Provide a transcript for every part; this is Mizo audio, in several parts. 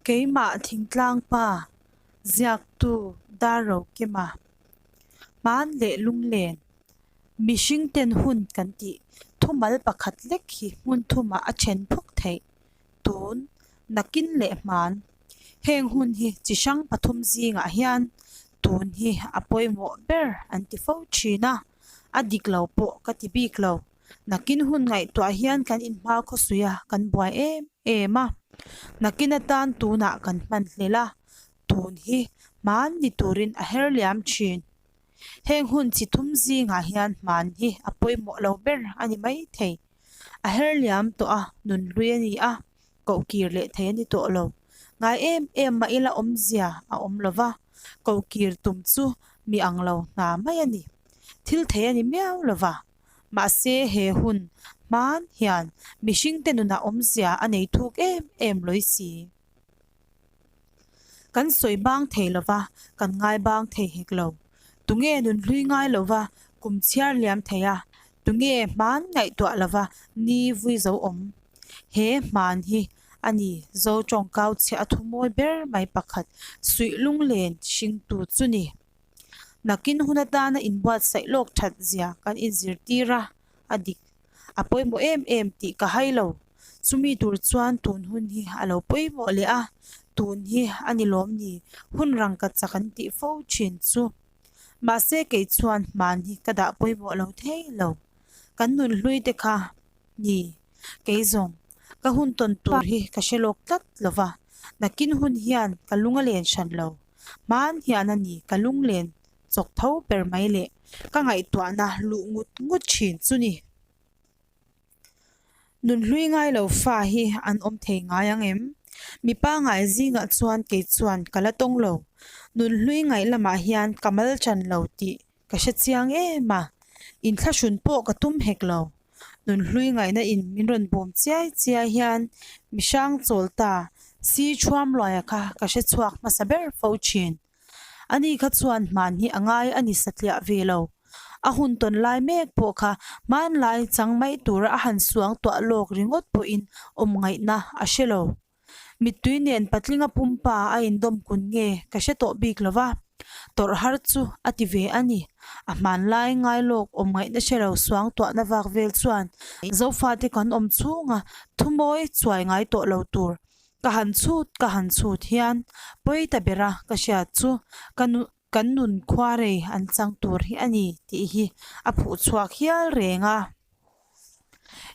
Keimah thingtlang pa, ziaktu Darrokima, Hman leh Lunglen, mihring ten hun kan tih thumal pakhat lek hi hmun thumah a then phawk theih, tun, nakin leh hman. Heng hun hi chi hrang pathum zingah hian tun hi a pawimawh ber an ti fo thin a, a dik lo pawh ka ti bik lo. Nakin hun ngaihtuah hian kan inhma khawsuih a, kan buai em em a. Nakin atan tunah kan hman hlel a, tun hi hman ni turin a her liam thin. Heng hun chi thum zingah hian hman hi a pawimawh lo ber a ni mai thei. A her liam tawh a, nunhlui a ni a, kohkir leh thei a ni tawh lo. Ngai em em mah ila awmzia a awm lo va, kohkir tum chu mi ang lo hna mai a ni. Thil thei a ni miau lo va. Mahse he hun hman hian mihringte nunah awmzia a nei thuk em em lawi si. Kan sawi bang thei lo va, kan ngai bang thei hek lo. Tunge nunhlui ngai lo va, kum chhiar liam thei a, tunge hman ngaihtuah lo va ni vui zo awm. He hman hi a ni Zo tawngkau chhiah a thumawi ber mai pakhat suih lunglen hringtu chu ni. Nakin hun atana inbuatsaih lawk that zia kan inzirtir a, a dik. A pawimawh em em tih ka hai lo. Chumi tur chuan tun hun hi a lo pawimawh leh a, tun hi a ni lawm ni, hun rangka chak an tih fo thin chu. Mahse kei chuan hman hi ka dah pawimawh lo thei lo. Kan nunhlui te kha Ni, kei zawng, ka hun tawn tur hi ka hre lawk tlat lo va, nakin hun hian ka lung a len hran lo. Hman hian a ni ka lung len chawk tho ber mai leh ka ngaihtuahna luh ngut ngut thin chu ni. Nunhlui ngai lo fa hi an awm thei ngai ang em? Mipa ngai zingah chuan kei chuan ka la tawng lo. Nunhlui ngaih lamah hian ka mal chan lo tih Ka hre chiang em a, inthlahrun pawh ka tum hek lo. Nunhlui ngaihna in min rawn bawm chiai chiai hian mi hrang chawl ta si thuam luaia kha ka hre chhuak hmasa ber fo thin. Ani kha chuan hman hi a ngai a ni satliah ve lo. A hun tawn lai mek pawh kha hmanlai chang mai tura a han suang tuah lawk ringawt pawhin awm ngaihna a hre lo. Mittui nen patlinga pumpa a indawm kun nge ka hre tawh bik lo va, tawrh har chu a ti ve a ni. A hmanlai ngai lawk awm ngaihna hre lo suang tuahna vak vel chuan Zofate kan awm chhunga thumawi chuai ngai tawh lo tur ka han chhut ka han chhut hian pawi ta bera ka hriat chu ka Kan nun khuarei an chang tur hi a ni tih hi a phuh chhuak hial reng a.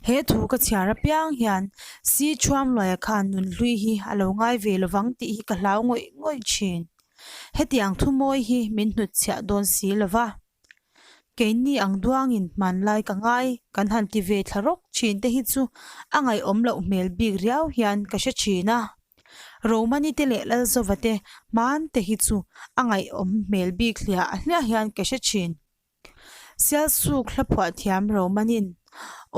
He thu ka chhiar apiang hian Si Thuamluaia khan nunhlui hi a lo ngai ve lovang tih hi ka hlau ngawih ngawih thin. Hetiang thumawi hi min hnutchhiah dawn si lova. Keini ang duangin hmanlai ka ngai kan han ti ve thla rawk thin te hi chu a ngaihawm loh hmel bik riau hian ka hre thin a. Romani te leh Lalzova te hman te hi chu a ngaihawm hmel bik hliah hliah hian ka hre thin. Sialsuk hla phuah thiam Romanin,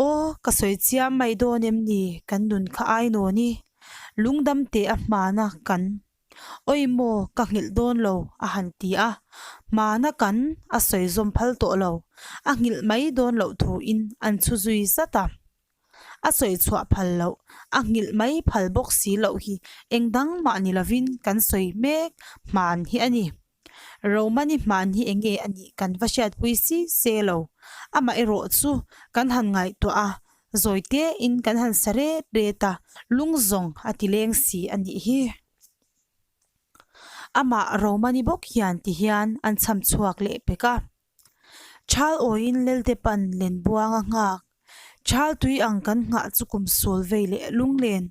Aw, ka sawi chiam mai dawn em ni kan nun kha ainawn i, lungdam teh a hmana kan Awi maw, ka nghilh dawn lo, a han ti a. Hmana kan a sawi zawm phal tawh lo. A nghilh mai dawn loh thuin an chhu zui zat a. A sawi chhuah phal loh, a nghilh mai phal bawk si loh hi eng dang mah ni lovin kan sawi mek hman hi a ni. Romani hman hi eng nge a nih kan va hriatpui si se lo. Amaherawh chu kan han ngaihtuah a, Zawi tein kan han sa ret ret a, lung zawng a ti leng si a nih hi. Amah Romani bawk hian ti hian an chham chhuak leh pek a. Thal awiin Lelte pan len buang a nghak. Thal tui ang kan nghah chu kum sul vei leh lunglen.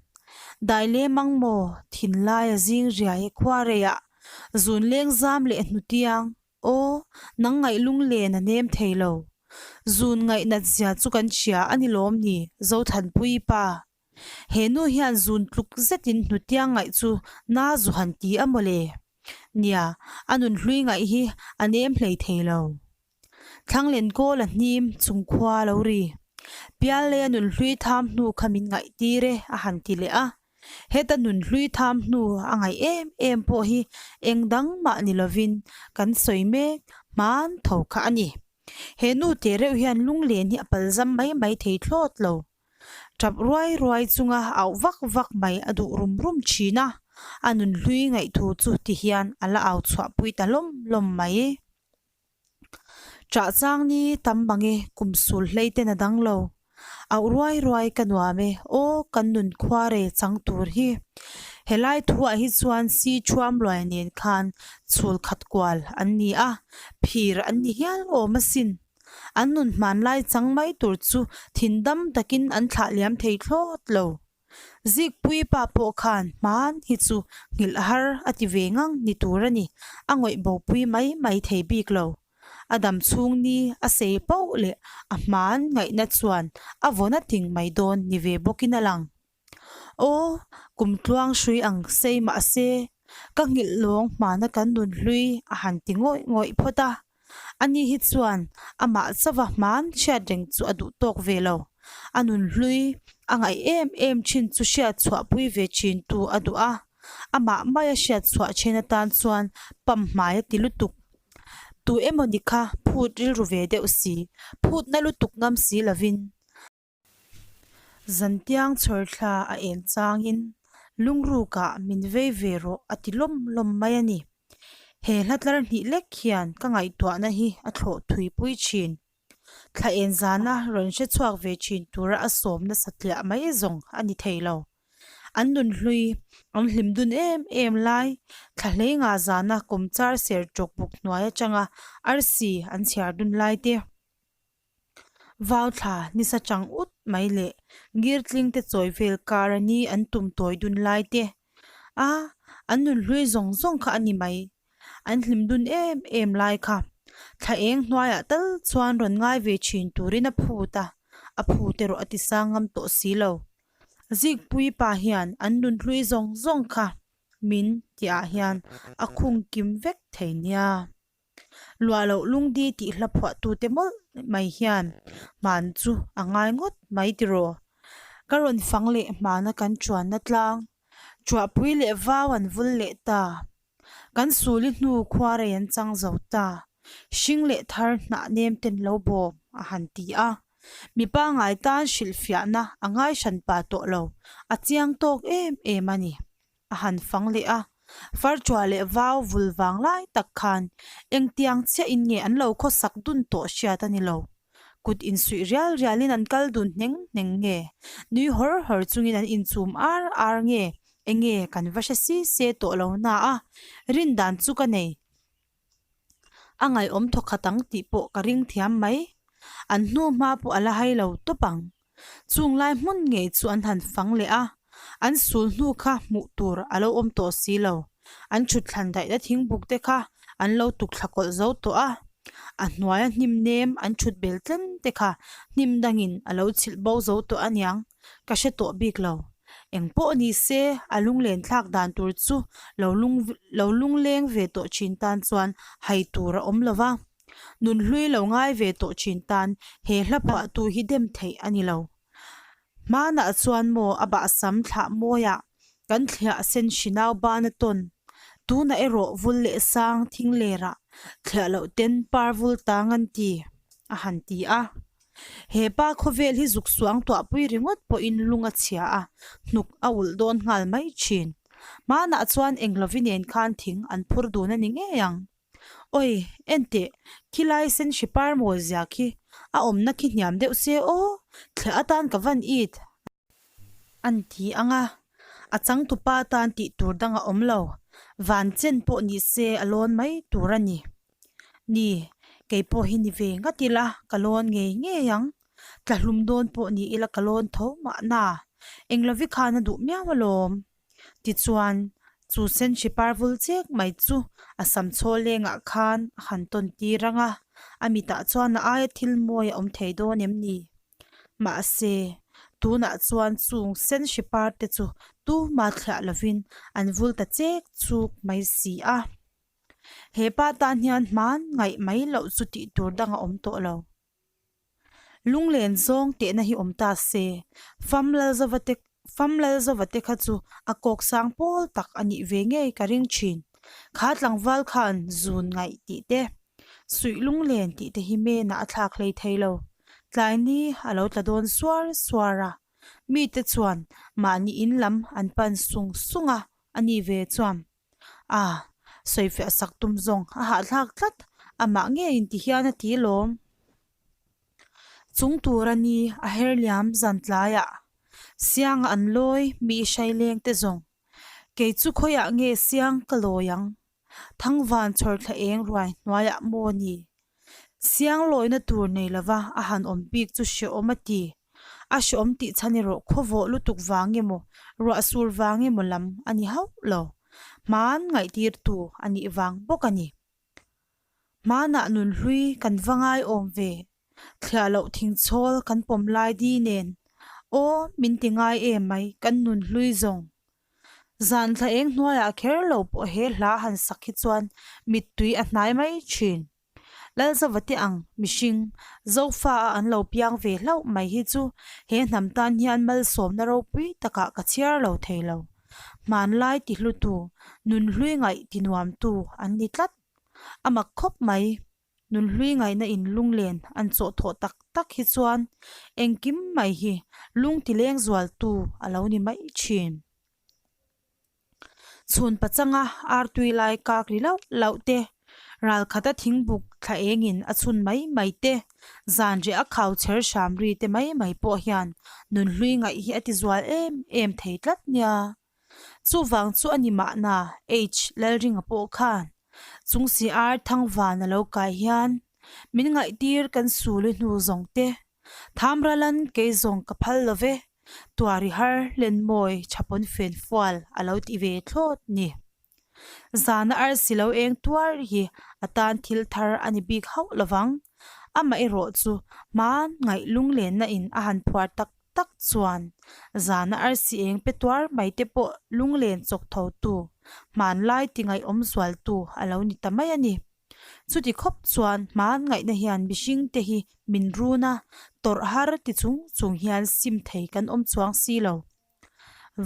Dai lem ang maw, thinlai a zing riai e khua reiah, zun leng zam leh hnutiang. Aw, nang ngaih lunglen a nem thei lo. Zun ngaih nat zia chu kan hria a ni lawm ni, Zothanpui pa. He nu hian zun tluk zetin hnutiang ngaih chu na zu han ti a mawle. Nia, a nun hlui ngaih hi a nem hlei thei lo. Thlanglen kawl a hnim chung khua lo ri. Piallei a nun hlui tham hnu kha min ngaih tir e a han ti leh a. Heta nun hlui tham hnu a ngaih em em pawh hi eng dang mah ni lovin kan sawi mek hman tho kha a ni. He nu teh reuh hian lunglen hi a palzam mai mai thei thlawt lo. Tap ruai ruai chunga auh vak vak mai a duh rum rum thin a. A nunhlui ngaihthu chu ti hian a la au chhuahpui ta lawm lawm mai. Ṭah chang ni tam mang e, kum sul hlei ten a dang lo. Auh ruai ruai ka nuam e, aw kan nun khuare chang tur hi. Helai thuah hi chuan si ṭhuam luai nen khan chhul khat kual an ni a, phir an ni hial awm asin. An nun hmanlai chang mai tur chu thin dam takin an thlah liam thei thlawt lo. Zikpui pa pawh khan hman hi chu nghilh har a ti ve ngang ni tur a ni, a ngawih bopui mai mai thei bik lo. A dam chhung ni a sei poh leh a hman ngaihna chuan a vawn a ting mai dawn ni ve bawkin a lang. Aw, kum tluang hrui ang sei mah se, ka nghilh lawng hmana kan nun hlui a han ti ngawih ngawih phawt a. Ani hi chuan amah chauha hman hriat reng chu a duh tawk ve lo. A nun hlui a ngaih em em thin chu hriat chhuahpui ve thin tu a duh a, amah maia hriat chhuah then atan chuan pam hmai a ti lutuk. Tu emawni kha phut rilru ve deuh si, phutna lutuk ngam si lovin. Zantiang chhawrthla a en changin lungrukah min vei ve rawh a ti lawm lawm mai a ni. He hla tlar hnih lek hian ka ngaihtuahna hi a thlawh thui pui thin. Thla en zana rawn hre chhuak ve thin tura a sawm nasa tliah mai zawng a ni thei lo. An nunhlui, an hlim dun em em lai, thla hlei nga zana kawmchar ser tawk buk hnuai atanga arsi an chhiar dun lai te. Vauthla nisa chang ut mai leh ngirtling te chawi vel kar a ni an tum tawi dun lai te a an nunhlui zawng zawng kha a ni mai. An hlim dun em em lai kha thla eng hnuaiah tal chuan rawn ngai ve thin turin a phut a, a phut erawh a ti sang ngam tawh si lo. Zikpui pa hian an nunhlui zawng zawng kha min tihah hian a khung kim vek thei nia. Luah loh lungdi tih hla phuahtute mawlh mai hian hman chu a ngai ngawt mai tiraw? Ka rawn fang leh hmana kan chuanna tlang, Chuahpui leh vau an vul leh ta. Kan suli hnu khuarei an chang zo ta. Hring leh thar hnah nem ten lo bawm a han ti a. Mi pangngai tan hrilhfiahna a ngai hranpa tawh lo, a chiang tawk em em a ni. a han fang leh a, Farchua leh vau vul vang lai tak khan engtiang chiah in nge an lo khawsak dun tawh hriat a ni lo. Kut insuih rial rial in an kal dun hneng hneng nge, nui hawr hawr chungin an inchum ar ar nge, enge kan va hre si se tawh lo na a, rin dan chu ka nei. A ngaihawm thawkhat ang tih pawh ka ring thiam mai. An hnu hma pawh a la hai lo tawp ang. Chung lai hmun ngei chu an han fang leh a, an sul hnu kha hmuh tur a lo awm tawh si lo. An thut thlan daihna thingbuk te kha an lo tuk thla kawlh zo tawh a, a hnuaia hnim nem an thut bel tlem te kha hnim dangin a lo chhilh bo zo tawh aniang ka hre tawh bik lo. Eng pawh ni se a lunglen thlak dan tur chu lo lung lo lungleng ve tawh thin tan chuan hai tur a awm lo va. Nunhlui lo ngai ve tawh thin tan he hla phuahtu hi dem theih a ni lo. Hmanah chuan maw a bahsam thlah mawiah kan thliah sen hrinau ban a tawn. Tunah erawh vul leh sang thing lerah thliah loh ten par vul tang an ti, a han ti a. He pa khawvel hi zuk suang tuahpui ringawt pawhin lung a chhia a, hnuk a ulh dawn nghal mai thin. Hmanah chuan englovi nen khan thing an phur dun a ni ngei ang. Oi, enteh, khilai sen hri par mawi zia khi a awmna khi hniam deuh se aw, thliah atan ka van it an ti ang a, a changtupa atan tih tur dang a awm lo, van chen pawh ni se a lawn mai tur a ni. Ni, kei pawh hi ni ve ngat ila ka lawn ngei ngei ang, tla hlum dawn pawh ni ila ka lawn tho mahna, englovi khan a duh miau alawm. Tichuan, chu senhri par vul chek mai chu a sam chhawl lengah khan a han tawn tir ang a, a mitah chuan a aia thil mawi a awm thei dawn em ni? Mahse, tunah chuan chung senhri par te chu tuma thliah lovin an vul ta chek chuk mai si a. He pa tan hian hman ngaih mai loh chu tih tur dang a awm tawh lo. Lunglen zawng tehna hi awm ta se, Fam Lalzova te Fam Lalzova te kha chu a kawk sang pawl tak a nih ve ngei ka ring thin. Kha tlangval khan zun ngaih tih te, suih lunglen tih te hi menah a thlak hlei thei lo. Tlai ni a lo tla dawn suar suar a, mite chuan mahni in lam an pan sung sung a. Ani ve chuan, A, sawifiah sak tum zawng a hahthlak tlat, amah ngeiin ti hian a ti lawm. Chung tur a ni a her liam zan tlaiah sianga an lawi mi hrai leng te zawng, kei chu khawiah nge siang ka lawi ang? Thangvan chhawr thla eng ruai hnuaiah maw ni? Siang lawina tur nei lova a han awm bik chu hrehawm a ti. A hrehawm tih chhan erawh khawvawh lutuk vang emaw, ruah sur vang emaw lam a ni hauh lo. Hman ngaihtirtu a nih vang bawk a ni. Hmanah nunhlui kan va ngai awm ve. Thliah loh thingchhawl kan pawm lai di nen aw min ti ngai em mai kan nunhlui zawng. Zan thla eng hnuaiah kher lo pawh he hla han sak hi chuan mittui a hnai mai thin. Lalzavate ang mihring Zofa a an lo piang ve hlauh mai hi chu he hnam tan hian malsawmna ropui takah ka chhiar lo thei lo. Hmanlai tihlutu, nunhlui ngaih tinuamtu an ni tlat. A mak khawp mai. Nunhlui ngaihna in lunglen an chawh thawh tak tak hi chuan engkim mai hi lung ti leng zualtu a lo ni mai thin. Chhun pachanga artui lai kak ri lauh lauh te, ral khata thingbuk thla engin a chhun mai mai te, zan reh a khau chher hram ri te mai mai pawh hian nunhlui ngaih hi a ti zual em em thei tlat nia. Chuvang chu a ni mahna H Lalringa pawh khan chung si ar Thangvan a lo kai hian min ngaihtir kan suli hnu zawng te Thamralan kei zawng ka phal lo ve, tuari har lenmawi thapawn fen fual a lo ti ve thlawt ni. Zana arsi lo eng tuar hi a tan thil thar a ni bik hauh lovang. Amaherawh chu hman ngaih lunglenna in a han phuar tak tak chuan zana arsi eng pe tuar mai te pawh lunglen chawk tho tu, hmanlai ti ngaihawm zual tu a lo ni ta mai a ni. Chuti khawp chuan hman ngaihna hian mihring te hi min run a, tawrh har ti chung chung hian sim thei kan awm chuang si lo.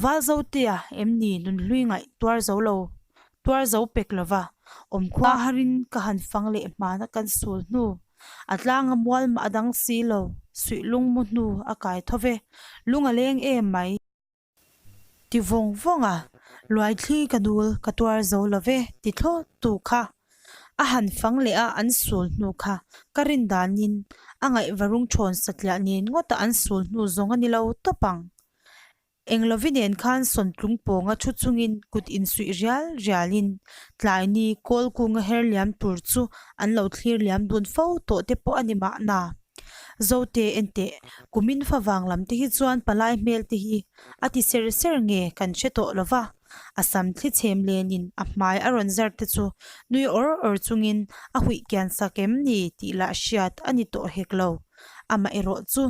Valzotea em ni nunhlui ngaih tuar zo lo, tuar zo pek lova awmkhua harin ka han fang leh hmana kan sul hnu. A tlanga mual mah a dang si lo, suih lung mu hnu a kai tho ve, lung a leng em mai. Ti vawng vawng a, Luaithli ka dul ka tuar zo lo ve ti thlawt tu kha a han fang leh a an sul hnu kha ka rin danin a ngaihvarung thawn satliah nen ngawta an sul hnu zawng a ni lo tawp ang. Englovi nen khan sawntlung pawnga thu chungin kut insuih rial rialin tlaini kawl kunga her liam tur chu an lo thlir liam dun fo tawh te pawh a ni mahna. Zote enteh, kumin fa vang lam te hi chuan palai hmel te hi a ti ser ser nge kan hre tawh lo va, a sam thli chhem lenin a hmai a rawn zar te chu nui awr awr chungin a huih kian sak em ni tih lah hriat a ni tawh hek lo. Amaherawh chu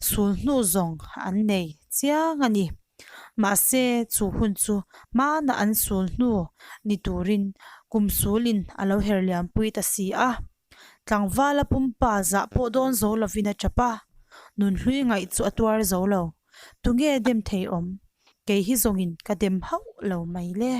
Sul hnu zawng an nei chiang a ni. Mahse, chu hun chu hmana an sul hnu ni turin kum sulin a lo her liampui ta si a. Tlangvala pumpa zah pawh dawn zo lovin a tap a, nunhlui ngaih chu a tuar zo lo. Tunge dem thei awm? Kei hi zawngin ka dem hauh lo mai le.